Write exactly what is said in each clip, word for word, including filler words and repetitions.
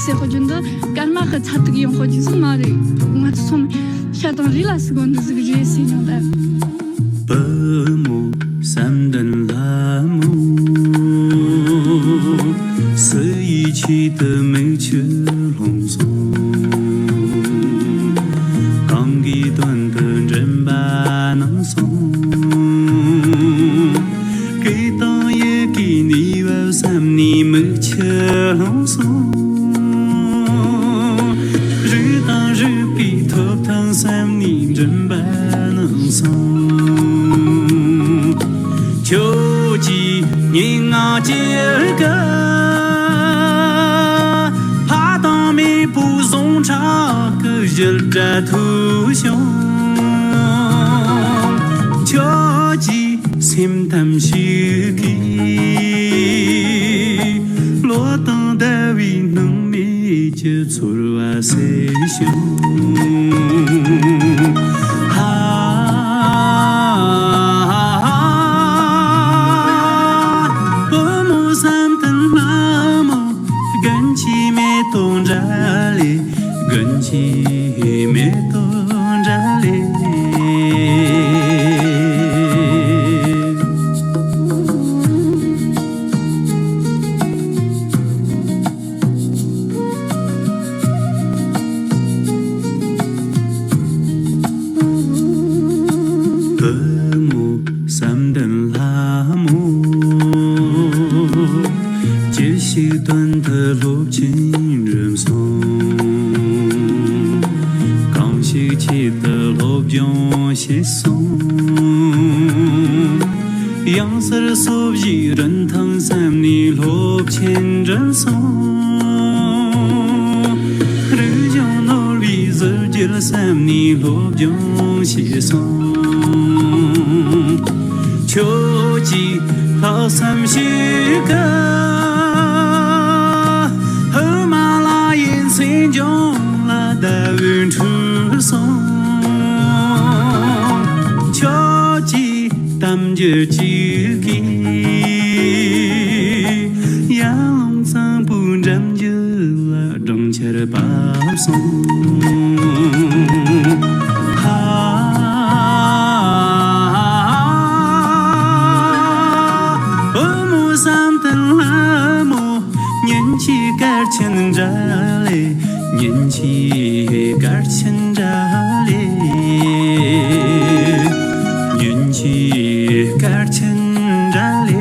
ཟེར་ཁོ་རྒྱུན་དུ་སྐར་མ་ཁི་ཚ་ཐུག་ཡོང་ཁོ་རྒྱུ་སུ་མ་རེད། ང་ཚོ་ཚོ་ཤ་དང་རི་ལ་སི་གོ་འདི་ཟིག་རེད་ཟེར་མྱོང་ད། བུ་མོ་བསམ་གཏན་ལྷ་མོ། སུ་ཡི་ཆེད་དུ་མིག་ཆུ་ལྷུང་སོང་། གང་གི་དོན་དུ་མགྲིན་པ་ནང་སོང་། སྐད་དང་ཡི་གེ་ནུས་པ་བསམ་ནས་མིག་ཆུ་ལྷུང་སོང་། རིག་དང་རིག་པའི་ཐོབ་ཐང་བསམ་ནས་མགྲིན་པ་ནང་སོང་། ཁྱོད་ཀྱི་སྙན་ངག་ཅིག་གི་ཕ་དང་མེས་པོའི་ཟུངས་ཁྲག་གི་ཞལ་སྒྲ་ཐོས་བྱུང་། ཁྱོད་ཀྱི་སེམས་གཏམ་ཞིག་གིས་ལོ་དང་ཟླ་བའི་སྣང་མེད་ཀྱི་ཚོར་བ་སེལ་བྱུང་། ཧ། བུ་མོ་བསམ་གཏན་ལྷ་མོ། དགུན་གྱི་མེ་ཏོག་འདྲ་ལེ། དགུན་གྱི་མེ་ཏོག་འདྲ་ལེ། བུ་མོ་བསམ་གཏན་ལྷ་མོ། ཅི་ཞིག་དོན་དུ་སློབ་ཆེན་འགྲིམས་སོང་། གང་ཞིག་ཆེད་དུ་སློབ་སྦྱོང་བྱས་སོང་། གཡང་གཟར་སོ་བཞིའི་རིན་ཐང་བསམ་ནས་སློབ་ཆེན་འགྲིམས་སོང་། རིག་གཞུང་ནོར་བུའི་གཟི་བརྗིད་བསམ་ནས་སློབ་སྦྱོང་བྱས་སོང་། ཁྱོད་ཀྱི་ལྷག་བསམ་ཞིག་གིས་ཧི་མ་ལ་ཡའི་མཚན་ལྗོངས་ལ་ཟླ་འོད་འཕྲོས་སོང་། ཁྱོད་ཀྱི་གཏམ་རྒྱུད་ཅིག་གིས་ཡང་གཙང་པོའི་འགྲམ་རྒྱུད་ལ་སྦྲང་ཆར་བབས་སོང་། ཧ། བུ་མོ་བསམ་གཏན་ལྷ་མོ། ཉིན་གྱི་སྐར་ཆེན་འདྲ་ལེ། ཉིན་གྱི་སྐར་ཆེན་འདྲ་ལེ། ཉིན་གྱི་སྐར་ཆེན་འདྲ་ལེ།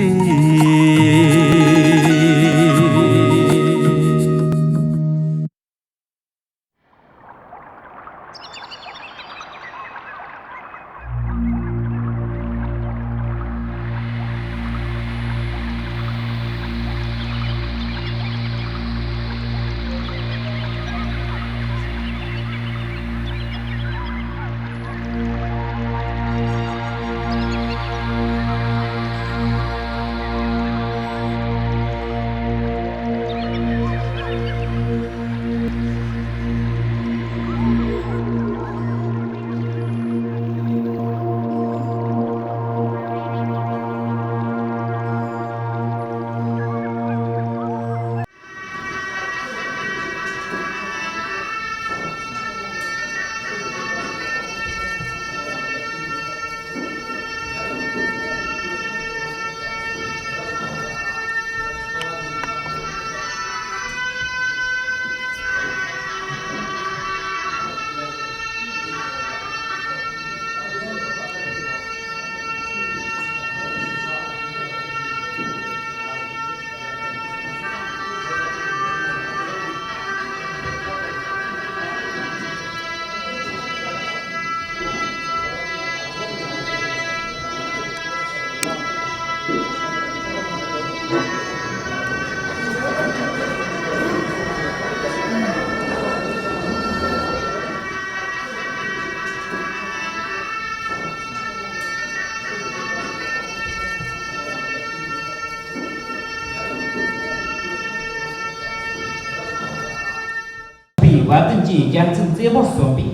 པའི་བ་དན་གྱི་རྒྱལ་མཚན་རྩེ་མོར་སོན་པའི་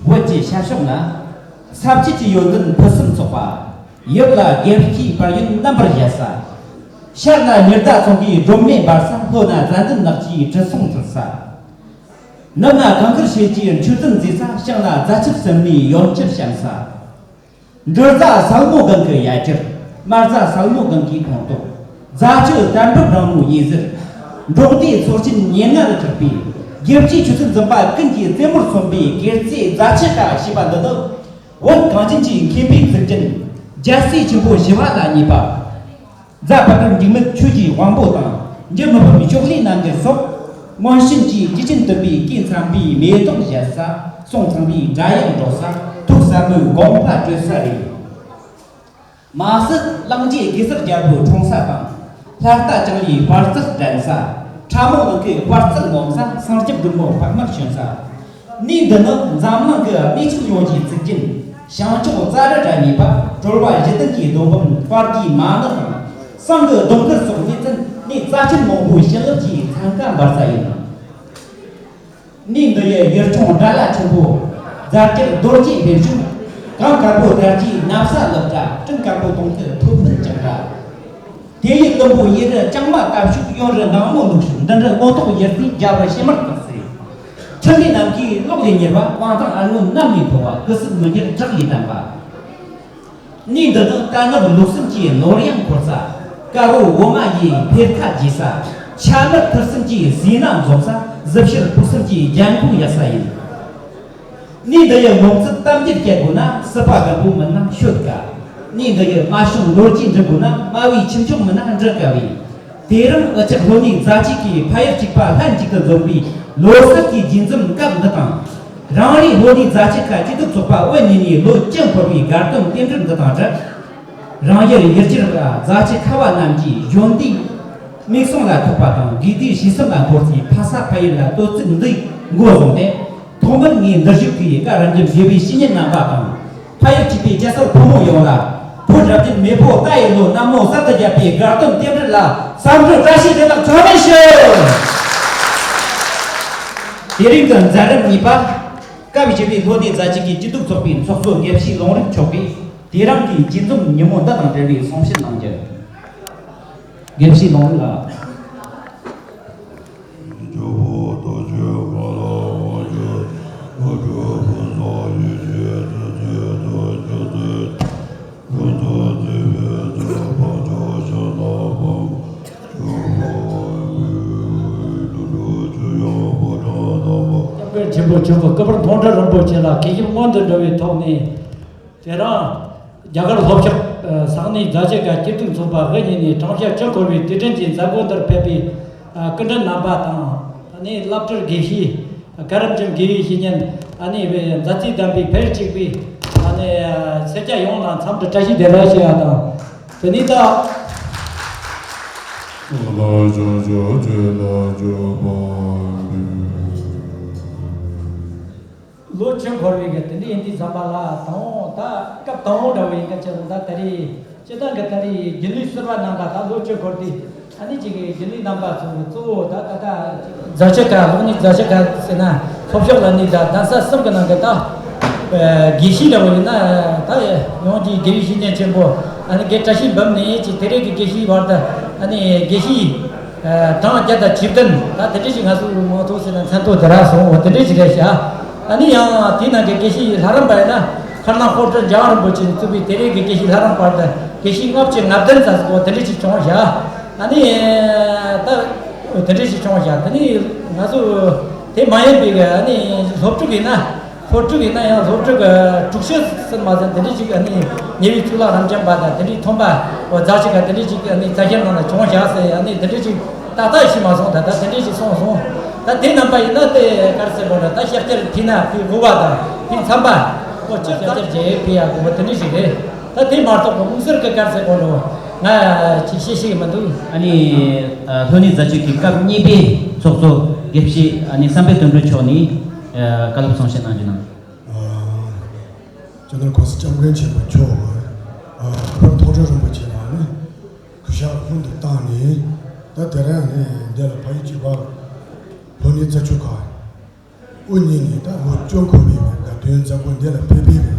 བོད་ཀྱི་ཤར་ཕྱོགས་ན། ས་བཅུད་ཀྱི་ཡོན་ཏན་ཕུན་སུམ་ཚོགས་པ། ཡུལ་ལ་དགེ་བཤེས་དཔལ་ཡོན་རྣམ་པར་རྒྱལ་ས། ཤར་ན་ཉི་ཟླ་ཚོགས་ཀྱི་སྒྲོན་མེ་འབར་ས། ལྷོ་ན་ཛ་འཛིན་ནགས་ཀྱི་དྲི་བསུང་འཐུལ་ས། ནུབ་ན་གངས་དཀར་ཤེལ་གྱི་མཆོད་རྟེན་མཛེས་ས། བྱང་ན་རྫ་ཆུ་སིལ་མའི་ཡོན་ཆབ་བཤམས་ས། འབྲི་རྫ་སལ་མོ་སྒང་གི་ཡ་གྱལ། སྨར་རྫ་སལ་མོ་སྒང་གི་ཁོངས་གཏོགས། རྫ་ཆུ་དར་འབབ་རང་མོའི་ཡི་ཟུར། འབྲོག་སྡེའི་ཚོགས་ཆེན་ཉེར་ལྔ་རུ་གྲགས་པའི་དགེ་བཅུའི་ཆུ་ཚན་འཛོམས་པ་ཀུན་གྱི་རྩེ་མོར་མཚོན་པའི་དགེ་རྩེ་རྫ་ཆུ་ཁ་ཞེས་པ་འདི་ནི། བོད་གངས་ཅན་གྱི་མཁས་པའི་གཙུག་རྒྱན། རྒྱལ་སྲས་ཆེན་པོ་ཞི་བ་ལྷ་གཉིས་པ། རྫ་བར་དུ་འཇིགས་མེད་ཆོས་ཀྱི་དབང་པོ་དང་། འཇུ་མི་ཕམ་ཕྱོགས་ལས་རྣམ་རྒྱལ་སོགས། མངོན་ཞེན་གྱི་སྐྱེས་ཆེན་བསྟོད་པའི་གོས་འཚམ་པའི་མེ་ཏོག་བཞད་ས། གསུང་ཚངས་པའི་སྒྲ་དབྱངས་སྒྲོག་ས། ཐུགས་ཟབ་མོའི་དགོངས་པ་སྤྲོད་ས་རེད། མ་ཟད་གླིང་རྗེ་གེ་སར་རྒྱལ་པོའི་འཁྲུངས་ས་དང་། ལྷ་རྟ་ཅང་ལིའི་དཔལ་བརྩེགས་འགྲན་ས། ཁྲ་མོ་ནང་གི་དཔལ་བརྩེགས་ངོམ་ས། སངས་རྒྱས་སྒྲོལ་མོ་འཕགས་མར་བྱོན་ས། གནས་འདི་ནི་འཛམ་གླིང་གི་གནས་ཆེན་ཡོངས་ཀྱི་གཙུག་རྒྱན། བྱང་ཕྱོགས་ཙཱ་རི་ཏྲ་གཉིས་པ། གྲོལ་བ་བཞི་ལྡན་གྱི་སྡོམ་པ་དཔལ་གྱི་མ་ཎི་དང་། བསང་གི་སྡོང་དཀར་སོགས་གནས་ཚན་གནས་རྩ་ཆེན་མང་པོའི་བྱིན་རླབས་ཀྱི་ཚན་ཁ་འབར་ས་ཡིན། གནས་འདི་ཡི་ཡུལ་ལྗོངས་དགྲ་ལྷ་ཆེན་པོ། རྫ་རྒྱལ་རྡོ་རྗེ་འཕེན་ཤུལ། གངས་དཀར་པོ་དར་རྒྱས་ན་བཟའ་ལེགས་འདྲ། སྤྲིན་དཀར་པོ་དོང་ཐད་ཐོད་ཕན་ལྕགས་འདྲ། དེ་ཡི་ཀླུ་འབུམ་ཡུ་རུ་ལྕང་མ་བཏབ་ཤུག། གཡོན་རུ་ནག་མོ་ལུག་ཤུག། མདུན་རུ་སྔོ་ཐོག་ཡུར་རྩེ་རྒྱབ་རུ་ཕྱེ་མར་བཏགས་སེ། འཕྲིན་ལས་ནམ་མཁའི་གློག་ལས་མྱུར་བ། དབང་ཐང་ཨ་སྔོན་གནམ་ནས་མཐོ་བ། སྐུ་གཟུགས་མི་འགྱུར་བྲག་ལས་དམ་པ། གནས་འདི་ནི་རྟ་ནོར་ལུག་གསུམ་གྱི་ནོར་གཡང་འཁོར་ས། དཀར་བོ་འོ་མ་ཡི་འཕེལ་ཁ་རྒྱས་ས། ཆ་ནོར་ཐུར་གསུམ་གྱི་ཟས་སྣ་འཛོམས་ས། གཟི་བྱུར་ཕུག་གསུམ་གྱི་རྒྱལ་འགོ་ཡག་ས་ཡིན། གནས་འདི་ཡི་ངོ་མཚར་གཏམ་རྒྱུད་བཤད་དགོས་ན། སྲིད་པ་སྒམ་པོ་མིན་ན་ཤོད་དཀའ། གནས་འདི་ཡི་རྨ་བྱུང་ལོ་རྒྱུས་འབྲི་དགོས་ན། རྨ་བུའི་ཁྱུ་མཆོག་མིན་ན་འབྲི་དཀའ་བས། དེ་རིང་འུ་ཅག་ལྷོ་ནུབ་རྫ་ཆུ་ཁའི་ཕ་ཡུལ་གཅིག་པ་ལྷན་ཅིག་ཏུ་འཛོམས་པའི་ལོ་གསར་གྱི་རྗེས་འཛོམས་སྐབས་འདི་དང་། རང་རེའི་ལྷོ་ནུབ་རྫ་ཆུ་ཁ་སྐྱིད་སྡུག་ཚོགས་པ་དབུ་བརྙེས་ནས་ལོ་བཅུ་འཁོར་བའི་དགའ་སྟོན་རྟེན་འབྲེལ་འདི་དང་སྦྲགས། རང་ཡུལ་ཡུལ་གྱར་བ་རྫ་ཆུ་ཁ་བ་རྣམས་ཀྱིས་གཞོན་དུས་མིག་ཟུང་ལ་ཐུག་པ་དང་། རྒས་དུས་ཕྱི་སེམས་ལ་འཁོར་སའི་ཕ་ས་ཕ་ཡུལ་ལ་བསྟོད་ཚིག་འདི་མགོ་བཟུང་སྟེ། ཐོག་མར་ངས་འདིར་བཞུགས་ཀྱི་བཀའ་རབ་འབྱམས་དགེ་བའི་བཤེས་གཉེན་རྣམ་པ་དང་། ཕ་ཡུལ་གཅིག་པའི་སྐྱ་སེར་ཕོ་མོ་ཡོངས་ལ། བོད་རབ་བརྟན་མེས་པོ་རྟ་ཡི་ལོ་གནམ་ལོ་གསར་དུ་བརྒྱབ་པའི་དགའ་སྟོན་རྟེན་འབྲེལ་ལ་བསམ་འགྲུབ་བཀྲ་ཤིས་བདེ་ལེགས་འཚམས་འདྲི་ཞུ། དེ་རིང་གི་མཛད་རིམ་གཉིས་པ། སྐབས་བཞི་པའི་ལྷོ་ནུབ་རྫ་ཆུ་ཁའི་སྐྱིད་སྡུག་ཚོགས་པའི་ཚོགས་གཙོ་དགེ་བཤེས་ལུང་རིགས་མཆོག་གིས་དེ་རིང་གི་རྗེས་འཛོམས་ཉིན་མོ་འདི་དང་འབྲེལ་བའི་གསུང་བཤད་གནང་རྒྱུ། དགེ་བཤེས་ལུང་རིགས་ལགས། སྐྱབས་མགོན་ཆེན་པོ་མཆོག་གི་སྐུ་པར་མཐོང་གྲོལ་རིན་པོ་ཆེ་ལ་དགེ་ཞིབ་སྔོན་དུ་འགྲོ་བའི་ཐོག་ནས། དེ་རིང་རྒྱ་གར་ལྷོ་ཕྱོགས་ས་གནས་རྫ་ཆུ་ཁ་སྐྱིད་སྡུག་ཚོགས་པ་དབུ་བརྙེས་ནས་གྲངས་ཤར་བཅུ་འཁོར་བའི་དུས་དྲན་གྱི་མཛད་སྒོ་འདིར་ཕེབས་པའི་སྐུ་མགྲོན་རྣམ་པ་དང་། ཨ་ནི་བླ་བྲེ་དགེ་བཤེས། བཀའ་རབ་འབྱམས་དགེ་བའི་བཤེས་གཉེན། ཨ་ནི་མཛའ་བརྩེ་ལྡན་པའི་ཕ་ཡུལ་གཅིག་པའི་ཨ་ནི་སེར་སྐྱ་ཡོངས་ལ་འཚམས་འདྲི་བཀྲ་ཤིས་བདེ་ལེགས་ཞུ་ཡ་དང་། དེ་ནས་ད། ལོ་བཅུ་འཁོར་བའི་གི་དེ་འདྲའི་ཡིན་དུས་ཙམ་པ་ལ་དང་པོ་ད་སྐབས་དང་པོ་འདྲ་བོ་ཡིན་ཁ་ཆེ་ལ་ད་ད་རེས་སྤྱི་བཏང་གི་ད་རེས་རྒྱུན་ལས་ཟུར་པ་རྣམ་པ་ད་ལོ་བཅུ་འཁོར་དུས་ཨ་ནི་ཅིག་གི་རྒྱུན་ལས་རྣམ་པ་ཚོ་གཙོ་བོ་ད་ད་ད་རྫ་ཆུ་ཁ་ལྷོ་ནུབ་རྫ་ཆུ་ཁ་ཟེར་ན་ལྷོ་ཕྱོགས་ལ་ནི་ད་གདན་ས་གསུམ་གི་ནང་གི་ད་དགེ་བཤེས་འདྲ་བོ་ཡིན་ན་ད་ཡོངས་ཀྱི་དགེ་བའི་བཤེས་གཉེན་ཆེན་པོ་ཨ་ནི་དགེ་བཀྲ་ཤིས་འབུམ་ནས་ཅིག་དེ་རིང་གི་དགེ་བཤེས་བར་དུ་ཨ་ནི་དགེ་བཤེས། གྲངས་བརྒྱ་དང་བཅུ་བདུན་ད་དེ་འདྲ་ཞིག་ང་ཚོ་མང་ཚོགས་ཟེར་ན་མཚན་ཐོ་དེ་རག་སོང་། འོ་དེ་འདྲ་ཞིག་རེད་ཤག་ཨ་ནི་ཡང་དེའི་ནང་གི་དགེ་བཤེས་ལྷ་རམས་པ་ཡིན་ན་ཁར་ནང་ཧོར་ཁྲི་འཇམ་དབྱངས་རིན་པོ་ཆེས་གཙོས་པའི་དེ་རིང་གི་དགེ་བཤེས་ལྷ་རམས་པ་དང་དགེ་བཤེས་ལྔ་བཅུ་ང་བདུན་ཙམ་ཟེར་གོ་དེ་འདྲ་ཞིག་བྱུང་ཤག་ཨ་ནི་ད་དེ་འདྲ་ཞིག་བྱུང་ཤག་དེ་ནི་ང་ཚོ་དེ་མ་ཡིན་པའི་ཨ་ནི་སློབ་ཕྲུག་ཡིན་ན། སློབ་ཕྲུག་ཡིན་ན་ཡང་སློབ་ཕྲུག་གི་དྲུག་ཅུ་ཟིན་མ་ཟིན་དེ་འདྲ་ཅིག་ཨ་ནི་ཉེ་བའི་གཙུག་ལག་རབ་འབྱམས་པ་དང་དེ་འདྲའི་ཐོན་པ་འོ་རྫ་ཆུ་ཁ་དེ་འདྲ་ཅིག་ཨ་ནི་རྫ་ཆུ་ནང་ལ་བྱུང་བཞག་ཟེར་ཨ་ནི་དེ་འདྲ་ཅིག་ཏག་ཏག་ཤེས་མ་སོང་། ད་ད་དེ་འདྲ་ཅིག་གསུངས་སོང་། ད་དེ་རྣམ་པ་ཡིན་ན་དེ་ག་རེ་ཟེར་དགོས་འདྲ། ད་ཤེས་རྒྱ་ཕི་ན་ཕི་དགོས་པ་དང་ཕི་འཚམ་པ་འོ་ཅི་ཤེས་རྒྱ་རྗེས་ཕི་ཡ་དགོས་པ་དེ་འདྲ་ཞིག་རེད། ད་དེ་མ་གཏོགས་ཀྱི་དམིགས་བསལ་གྱི་ག་རེ་ཟེར་དགོས་འདྲ་ང་ཅིག་ཤེས་ཤེས་ཀྱི་མི་འདུག་ཨ་ནི་ལྷོ་ནུབ་རྫ་ཆུ་ཁའི་སྐབས་གཉིས་པའི་ཚོགས་གཙོ་དགེ་བཤེས་ཨ་ནི་བསམ་འཕེལ་དོན་གྲུབ་མཆོག་ནས། བཀའ་སློབ་གསུང་བཤད་གནང་རྒྱུ་གནང་། སྤྱི་ནོར་གོང་ས་སྐྱབས་མགོན་ཆེན་པོ་མཆོག་གིས་སྐུ་པར་མཐོང་གྲོལ་རིན་པོ་ཆེ་ལ་ནི་གུས་ཞབས་ལྷུན་དུ་བཏང་ནས། ད་དེ་རིང་ནི་འདི་ལ་ཕ་ཡུལ་གཅིག་པ་ལྷོ་ནུབ་རྫ་ཆུ་ཁ་དབུ་བརྙེས་ནས་ད་ལོ་བཅུ་འཁོར་བའི་དགའ་སྟོན་མཛད་སྒོ་འདི་ལ་ཕེབས་པའི་དེ་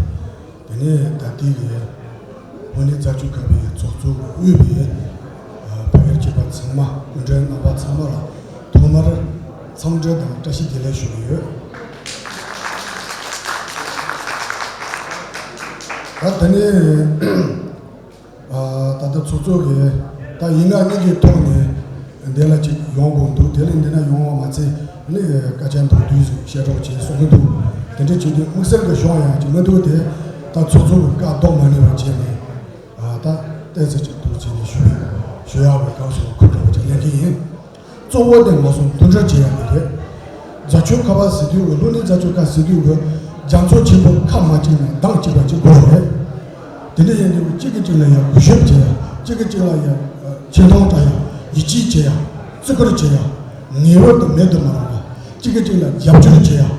ནས་ད་ལྟའི་གི་ལྷོ་ནུབ་རྫ་ཆུ་ཁ་པའི་ཚོགས་གཙོ་དབུས་པའི་ཕ་གིར་ ཚང་མ་སྐུ་མགྲོན་རྣམ་པ་ཚང་མ་ལ་ཐོག་མར་འཚམས་འདྲི་དང་བཀྲ་ཤིས་བདེ་ལེགས་ཞུ་གི་ཡོད། ད་དེ་ནས་ད་ལྟ་ཚོགས་གཙོ་གིས་ད་ཡིན་ན་གཉིས་ཀྱི་ཐོག་ནས་འདི་ལ་ཅིག་ཡོང་དགོས་འདུག་དེ་ལས་འདི་ན་ཡོང་བ་མ་ཚད་ནི་སྐད་ཆ་མདོར་བསྡུས་ཤིག་བཤད་རོགས་བྱེད་གསུང་གི་འདུག་དེ་འདྲ་བྱེད་དུས་དམིགས་བསལ་གྱི་ཤོང་ཡག་ཅིག་མི་འདུག་དེ་ད་ཚོགས་གཙོ་གི་བཀའ་ལྡོག་མ་ནུས་པ་བྱས་ནས། ད་ལྟ་ཚེ་གཅིག་ཐུགས་རྗེ་ནས་ཞུ་ཞུ་ཡག་གི་སྐབས་སུ་ཁོ་འདྲ་བ་ཅིག་ལེན་གྱི་ཡིན། གཙོ་བོ་དེ་ང་ཚོ་མདུན་སྐྱོད་བྱེད་ཡག་དེ་རེད། རྫ་ཆུ་ཁ་པར་ཟེར་དུས་ཀྱི་ལྷོ་ནུབ་རྫ་ཆུ་ཁ་ཟེར་དུས་ཀྱི་རྒྱ་མཚོ་ཆེན་པོ་ཁ་མ་གཅིག་ནས་མདངས་གཅིག་པ་ཅིག་དགོས་རེད། དེ་འདྲ་ཡིན་དུས་གཅིག་གིས་གཅིག་ལ་ཡང་གུས་ཞབས་བྱེད་ཡག་གཅིག་གིས་གཅིག་ལ་ཡང་ཆེ་མཐོང་བལྟ་ཡག་ཡིད་ཆེས་བྱེད་ཡག་བརྩི་བཀུར་བྱེད་ཡག་ངེས་པར་དུ་མེད་དུ་མི་རུང་བ། གཅིག་གིས་གཅིག་ལ་རྒྱབ་སྐྱོར་བྱེད་ཡག་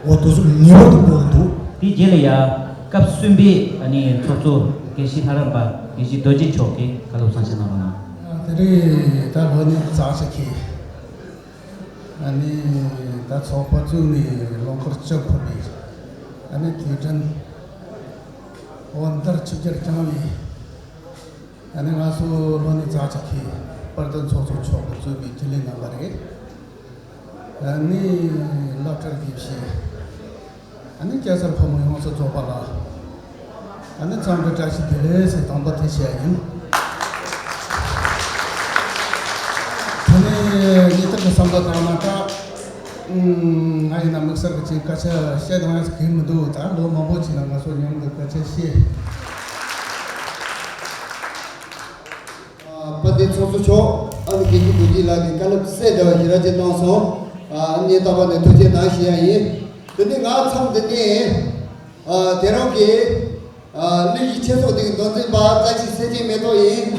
འོ་དེ་ཚོ་ངེས་པར་དུ་དགོས་འདུག་དེའི་རྗེས་ལ་ཡ་སྐབས་གསུམ་པའི་ཨ་ནི་ཚོགས་གཙོ་དགེ་བཤེས་ལྷ་རམས་པ་དགེ་བཤེས་རྡོ་རྗེ་མཆོག་གིས་བཀའ་སློབ་གསུང་བཤད་གནང་རོགས་གནང་། དེ་རིང་ད་ལོ་ནི་ཙག་ཙིག་གི་ཨ་ནི་ད་ཚོགས་པ་བཙུགས་ནས་ལོ་འཁོར་བཅུ་འཁོར་བའི་ཨ་ནི་དུས་དྲན་འོ་འདིར་ཆིབས་བསྒྱུར་བསྐྱངས་བའི་ཨ་ནི་ང་ཚོ་ལྷོ་ནུབ་ཙག་ཙིག་གི་དཔལ་ལྡན་ཚོགས་གཙོ་མཆོག་གིས་གཙོས་པའི་དྲིན་ལན་གནང་བ་རེད། ཨ་ནི་སློབ་གྲྭར་དགེ་བཤེས་ཨ་ནི་སྐྱ་སེར་ཕོ་མོ་ཡོངས་སུ་རྫོགས་པ་ལ་ཨ་ནི་འཚམས་འདྲི་བཀྲ་ཤིས་བདེ་ལེགས་ཟེར་དང་པོ་དེ་བཤད་ཡིན། དེ་ནས་ཉིན་ལྟར་གྱི་བསམ་བློ་བཏང་ན་ད། ང་ཡིན་ན་དམིགས་བསལ་གྱི་ཅིག་སྐད་ཆ་བཤད་དང་ཡང་གི་མི་འདུག་ད་ལོ་མང་པོ་ཅིག་ལ་ང་ཚོ་མཉམ་དུ་སྐད་ཆ་བཤད། ཨ་དཔལ་ལྡན་ཚོགས་གཙོ་མཆོག་ཨ་ནི་དགེ་བཤེས་རྡོ་རྗེ་ལགས་ཀྱིས་བཀའ་སློབ་གསལ་བསྒྲགས་པ་ཞེ་དྲག་ཅིག་གནང་སོང་། ཨ་ནི་རྟག་པར་ནས་ཐུགས་རྗེ་གནང་ཞུ་ཡ་ཡིན། དེ་ནས་ང་མཚམས་འདི་ནས་ཨ་དེ་རང་གི་ཨ་གླུ་གཞས་ཆེད་ཚོགས་དེ་གི་མདོ་འཛིན་པ་རྩ་ཆེ་སེ་ཆེན་མེ་ཏོག་ཡིན།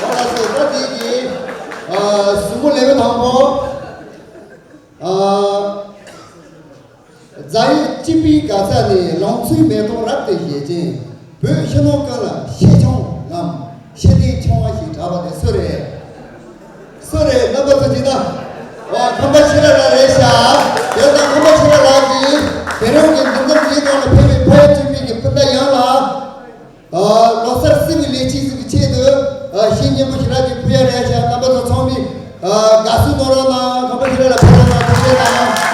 ཨོ་ལགས་སོ། ད་དེ་གི་ཨ་གཟིགས་མོ་ལེའུ་དང་པོ། ཨ་རྫ་གཡུ་སྐྱིད་པའི་དགའ་ས་ནས། ལང་ཚོའི་མེ་ཏོག་རབ་ཏུ་བཞད་ཅིང་། བོད་ཕྱི་ནང་ཀུན་ལ་ཤེས་བྱུང་ངམ། ཤེས་ལྡན་ཆུང་བ་ཞེས་གྲགས་པ་དེ་སུ་རེད། སུ་རེད། རྣམ་པ་ཚོ་གཅིག་ན། ཨོ་ཁམས་པ་ཆོས་གྲགས་ལགས་རེད་ཤག་དེ་ལྟར་ཁམས་པ་ཆོས་གྲགས་ལགས་ཀྱིས་དེ་རིང་གི་འདུ་འཛོམས་འདིའི་ནང་ལ་ཕེབས་པའི་ཕ་ཡུལ་གཅིག་པའི་གི་སྤུན་ཟླ་ཡོངས་ལ། ཨ་ལོ་གསར་སྲིད་པའི་ལས་བྱེད་ཟིག་གི་ཆེད་དུ་ཨ་ཞིང་སྙིང་པོ་ཞེ་དྲག་ཅིག་ཕུལ་ཡ་རེད་ཤག་རྣམ་པ་ཚོ་ཚང་མས་ཨ་དགའ་བསུ་གནང་རོགས་གནང་། ཁམས་པ་ཆོས་གྲགས་ལགས་ཕེབས་རོགས་གནང་། ཐུགས་རྗེ་གནང་།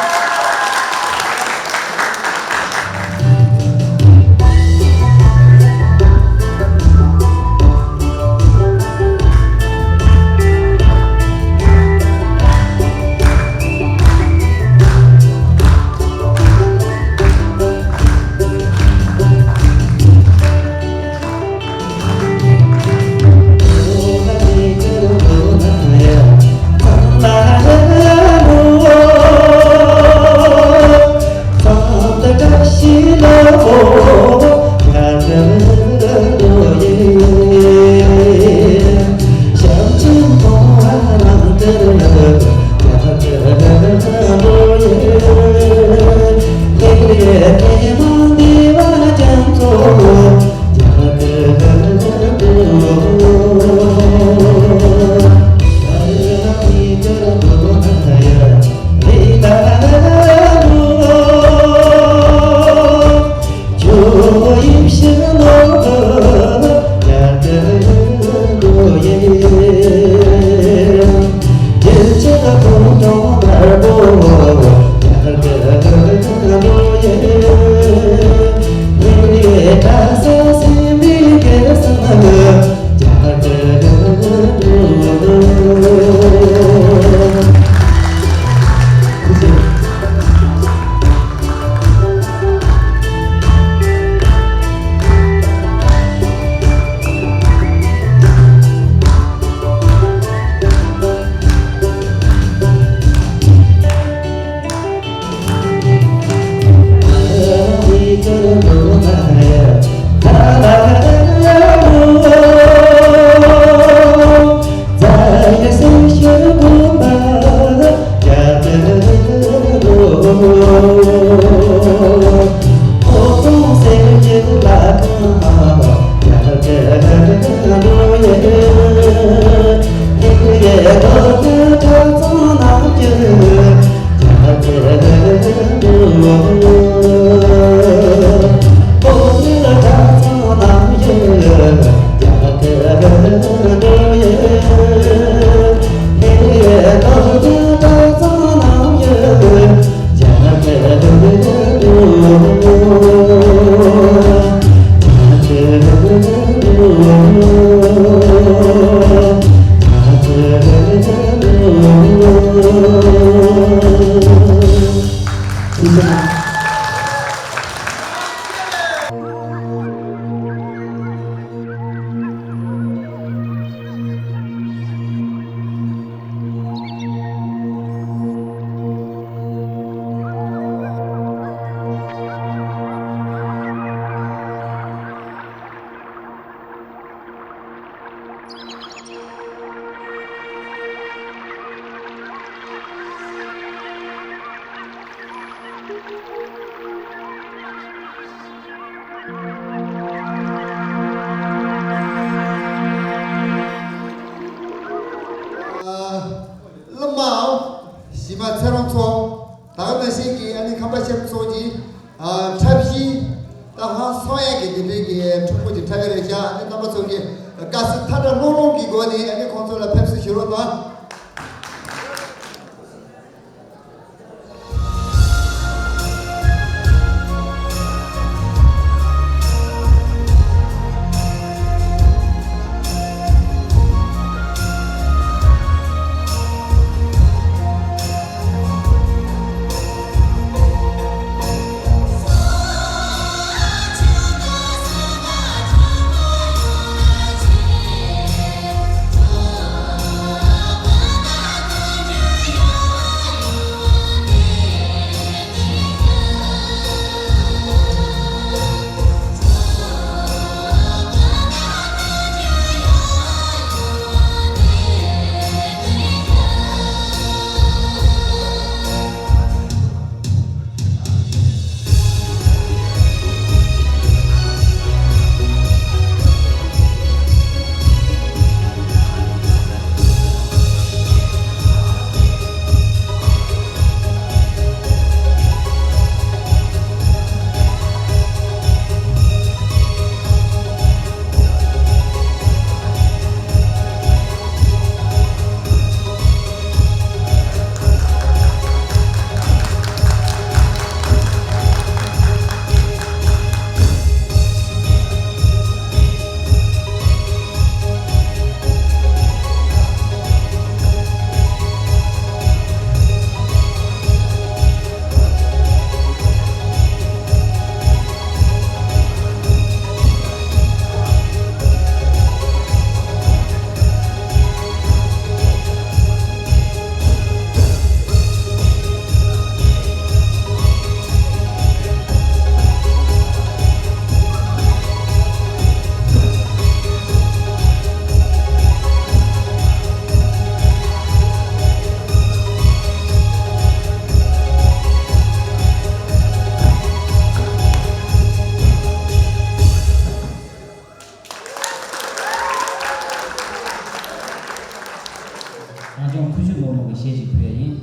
ཨ། འཁྲབ་གཞི་ད་ཧང་སང་ཡས་ཀྱི་དེ་འདྲའི་གི་འཁྲུག་པོ་ཅིག་འཁྲབ་ཀྱི་རེད་ཤག་ཨ་ནི་རྣམ་པ་ཚོ་གིས་དགའ་བསུ་ཐལ་དྲགས་ལྷུང་ལྷུང་གི་སྒོ་ནས་ཨ་ནི་ཁོང་ཚོ་ལ་ཕེབས་བསུ་ཞུ་རོགས་གནང་། རང་སྐྱོང་ཁུ་བྱུག་རྣོ་མོ་གི་གཞས་ཤིག་ཕུལ་ཡ་ཡིན།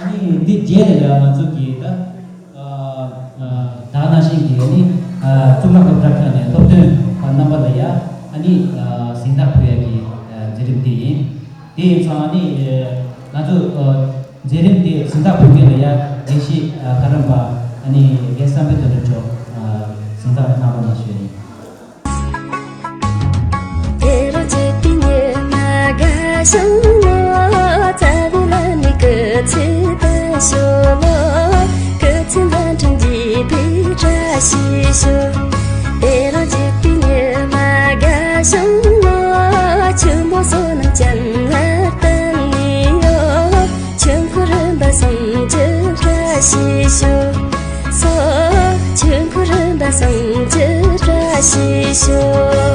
ཨ་ནི་འདི་རྗེས་ལ་ཡང་ང་ཚོ་གིས་ད་ད་ནང་བཞིན་གྱི་ཨ་ནི་གཙུག་ལག་སློབ་གྲྭ་ཁག་ནས་སློབ་སྟོན་པ་རྣམ་པ་ལ་ཡང་ཨ་ནི་གཟེངས་རྟགས་ཕུལ་ཡག་གི་མཛད་རིམ་འདི་ཡིན། དེ་ཡིན་ཙང་ཨ་ནི་ང་ཚོ་མཛད་རིམ་འདི་གཟེངས་རྟགས་ཕུལ་མཁན་ལ་ཡང་དགེ་བཤེས་ལྷ་རམས་པ་ཨ་ནི་རྒན་བསམ་འཕེལ་དོན་གྲུབ་མཆོག་གཟེངས་རྟགས་གནང་རོགས་གནང་ཞུ་ཡ་ཡིན། དེ་རུ་བྱེད་པའི་ཉི་མ་དགའ་ཞིང་ལོ། རྩ་བའི་ལ་ནི་སྐུ་ཚེ་བརྟན་ཤོག་ལོ། སྐུ་ཚེ་མདུན་དྲུག་འདི་པའི་བཀྲ་ཤིས་ཤོག་དེ་རུ་བྱེད་པའི་ཉི་མ་དགའ་ཞིང་ལོ། ཆུ་མོ་སོ་ནམ་ཅན་ལ་བརྟེན་ནས་ཡོད། ཆོས་འཁོར་རིམ་པ་གསུམ་གྱི་བཀྲ་ཤིས་ཤོག་སོ། ཆོས་འཁོར་རིམ་པ་གསུམ་གྱི་བཀྲ་ཤིས་ཤོག